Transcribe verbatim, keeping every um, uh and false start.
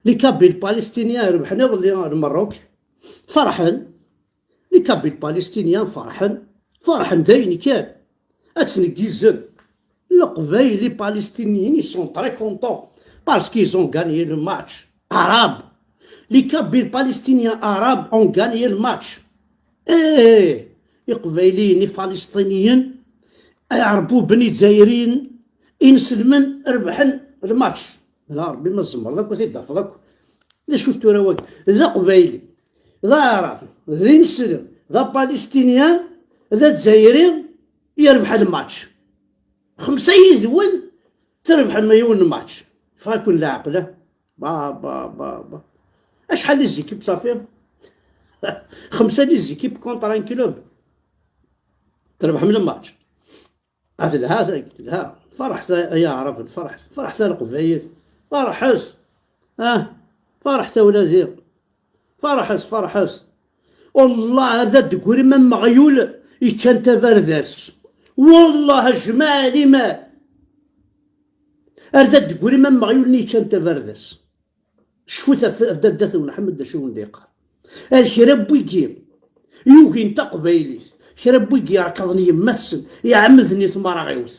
Les Kabyles palestiniens rebḥen iḍelli ar Merruk. Ferḥen. Les Kabyles palestiniens ferḥen. Ferḥen d ayen kan. Ad ttneggizen. Leqbayel, les Palestiniens, ils sont très contents parce qu'ils ont gagné le match. Arabes. Les Kabyles palestiniens arabes ont gagné le match. Eh, Iqbayliyen, Ifalesṭiniyen, Iɛerbuben, Izzayriyen, inselmen rebḥen le match. La Rebbi ma tzemreḍ akk ad t-id-tafeḍ akk. D acu tura wagi? D aqbayli, d aɛrab, d ineslem, d apalestinyan, d azzayri i yerbeḥ le match. Xemsa yid-wen trebḥem yiwen n match. Fɣa-ken leɛqel, ah. Ba, ba, ba, ba. Acḥal les équipes ça fait? Xemsa les équipes contre un club. Trebḥem le match. Ah, telha tagi, telha. Ferḥet ay aɛraben, ferḥet, ferḥet a leqbayel. Ferḥet. Ah, ferḥet a wladi. Ferḥet, ferḥet. Wallah, ar d ad d-tegrim am meɣyul yeččan tabardas. Wallah, a jmaɛ liman. Ar d ad d-tegrim am meɣyul-nni yeččan tabardas. Cfut ɣef, ɣef dadda-twen Ḥmed d acu i wen-d-yeqqar. Ar kra n wigi yugin taqbaylit, kra n wigi yerkaḍen yemma-tsen, iɛemmden i tmaraɣiwt.